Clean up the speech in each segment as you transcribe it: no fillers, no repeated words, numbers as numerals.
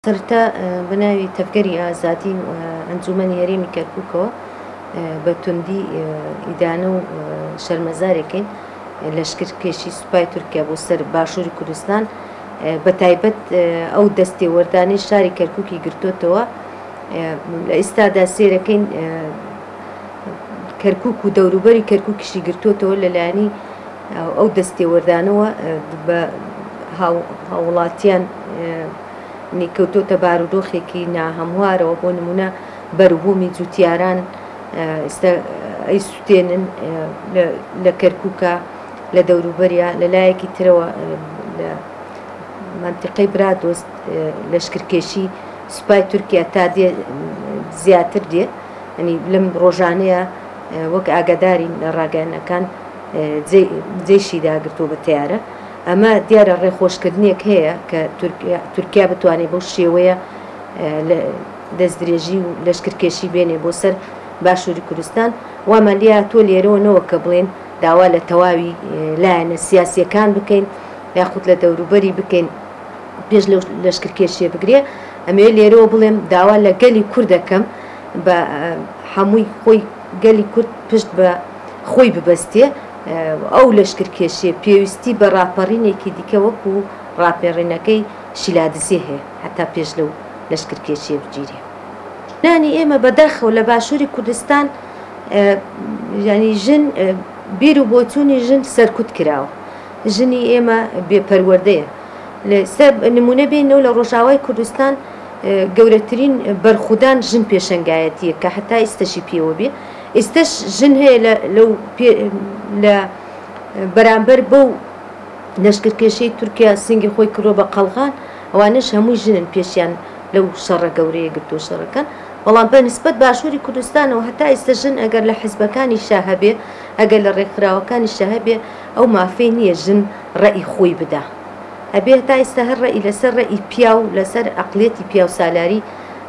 سەرەتا بە ناوی تەڤگەری ئازادی و ئەنجوومەنی هەرێمی کەرکووکەوە بە توندی ئیدانە و شەرمەزارێکین لەشکرکێشی سوپای تورکیا بۆ سەر باشووری کوردستان بە تایبەت ئەو دەستێوەردانەی شاری کەرکووکی گرتۆتەوە لە ئیستادا سێرەکەین کەرکووک و دەوروبەری کەرکووکیشی گرتۆتەوە لەلایەنی ئەو دەستێوەردانەوە بە هاووڵاتیان کەوتۆتە بارودۆخێکی ناهەموارەوە بۆ نمونە بەروبوومی جوتیاران ئێستا ئەیسوتێنن لە کەرکووکە لە دەوروبەریا لە لایەکی ترەوە لە مەنتیقەی برادۆست لەشکرکێشی سوپای تورکیا تا دێ زیاتر دێ ینی لەم ڕۆژانەیە وەک ئاگادارین لە ڕاگەیاندنەکان جێشی داگرتووە بە تەیارە ئەمە دیارە ڕێخۆشکردنێک هەیە کە تورکیا بتوانێت بەو شێوەیە دەستدرێژی و لەشکرکێشی بێنێ بۆ سەر باشووری کوردستان وامان لێ هاتووە لێرەوە نەوەک کە بڵێن داوا لە تەواوی لایەنە سیاسیەکان بکەین یاخود لە دەوروبەری بکەین پێش لەو لەشکرکێشیە بگرێ ئەمەوێ لێرەوە بڵێم داوا لە گەلی کورد دەکەم بە هەمووی خۆی گەلی کورد پشت بە خۆی ببەستێ ئەو لەشکرکێشیە پێویستی بە ڕاپەڕینێکی دیکە وەکو ڕاپێڕینەکەی شیلادزێ هەیە هەتا پێش لەو لەشکرکێشیە بگیرێ. ژنانی ئێمە بەداخەوە لە باشووری کوردستان یانی ژن بیر و بۆچوونی ژن سەرکوت کراوە ژنی ئێمە بێ پەروەردەیە لەسەر نمونە بێنەوە لە ڕۆژاوای کوردستان گەورەترین بەرخودان ژن پێشەنگایەتیە کە هەتا ئیستەشی پێوە بێ ئیستەش ژن هەیە لەو لە بەرامبەر بەو لەشکرکێشەی تورکیا سنگی خۆی کردوە بە قەڵغان ئەوانەش هەمووی ژنن پێشیان لەو شەڕە گەورەیە گرتوە شەڕەکەن بەڵام بە نسبەت باشوری کوردستانەوە هەتا ئیستە ژن ئەگەر لە حزبەکانیشا هەبێ ئەگەر لە ڕێکخراوەکانیشا هەبێ ئەو مافەی نیە ژن ڕەئی خۆی بدا ئەبێ هەتا ئیستا هەر ڕەئی لەسەر ڕەئی پیاو لەسەر ئەقلیەتی پیاو سالاری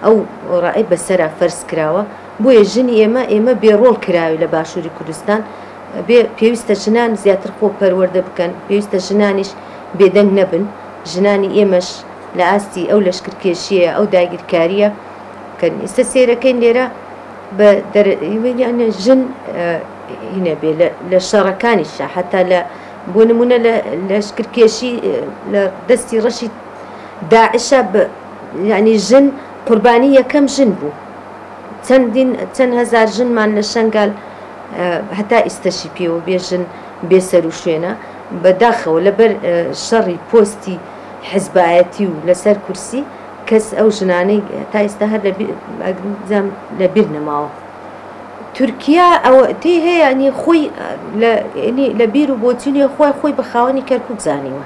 ئەو ڕەئەی بەسەرا فەرز کراوە بۆیە ژنی ئێمە ئێمە بێ ڕۆڵ کراوی لە باشوری کوردستان بێ پێویستە ژنان زیاتر خۆ پەروەردە بکەن پێویستە ژنانیش بێدەنگ نەبن ژنانی ئێمەش لە ئاستی ئەو لەشکرکێشیە ئەو داگیرکاریە بکەن ئیستا سێرەکەین لێرە بە ژن هینە بێ لە شەڕەکانیشا حتا لە بۆ نمونە لە لەشکرکێشی لە دەستی ڕەشی داعشە یعنی ژن قوربانی یەکەم ژن بوو چەندین چەند هەزار ژنمان لە شەنگال هەتا ئیستەشی پێوە بێ ژن بێ سەروشوێنە بە داخەوە لەبەر شەڕی پۆستی حزبایەتی و لەسەر کورسی کەس ئەو ژنانەی تا ئێستا هەر لە بیر نەماوە. تورکیا ئەوە تێی هەیە ینی خۆی لە بیر و بۆچونی خۆی خۆی بە خاوەنی کەرکوک زانیوە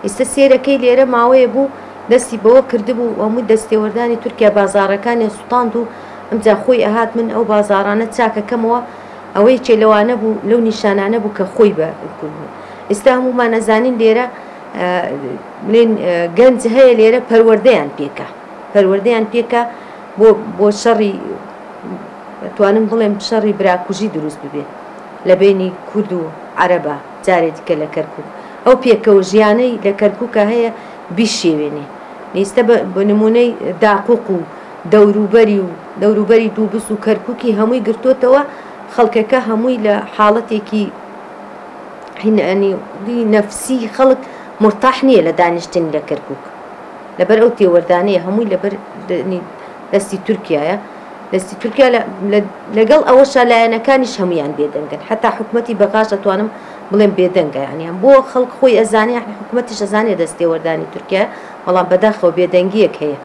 ئیستا سێرەکەی لێرە ماوەیە بوو دەستی بەوە کردبوو هەمووی دەستێوەردانی تورکیا بازاڕەکانی سوتاند و ئەمجا خۆی ئەهات من ئەو بازاڕانە چاکەکەمەوە ئەوە یەکێ لەوانە بوو لەو نیشانانە بوو کە خۆی بە ئێستا هەموومان ئەزانین لێرە بلێن گەنج هەیە لێرە پەروەردەیان پێکە پەروەردەیان پێکە بۆ بۆ شەڕی توانم بڵێم شەڕی براکوژی دروست ببێ لە بینی کورد و عەرەبە جارێ دیکە لە کەرکک ئەو پێکەوە ژیانەی لە کەرکوکە هەیە بیشێوێنێ ئیستە بە نمونەی داقوق و دەوروبەری و دەوروبەری دووبز و کەرکوکی هەمووی گرتۆتەوە خەڵکەکە هەمووی لە حاڵەتێکی نەفسی خەڵک مورتاح نییە لە دانیشتنی لە کەرکوک لەبەر ئەو تێوەردانەیە هەمووی لەبەر دەستی تورکیایە دەستی تورکیا لەگەڵ ئەوەشا لایەنەکانیش هەمویان بێدەنگن حتا حکومەتی بەغاش ئەتوانم بڵێم بێدەنگە یانی هەم بۆ خەڵک خۆی ئەزانێ حکومەتیش ئەزانێ دەست تێوەردانی تورکیا بەڵام بەداخەوە بێدەنگیەک هەیە.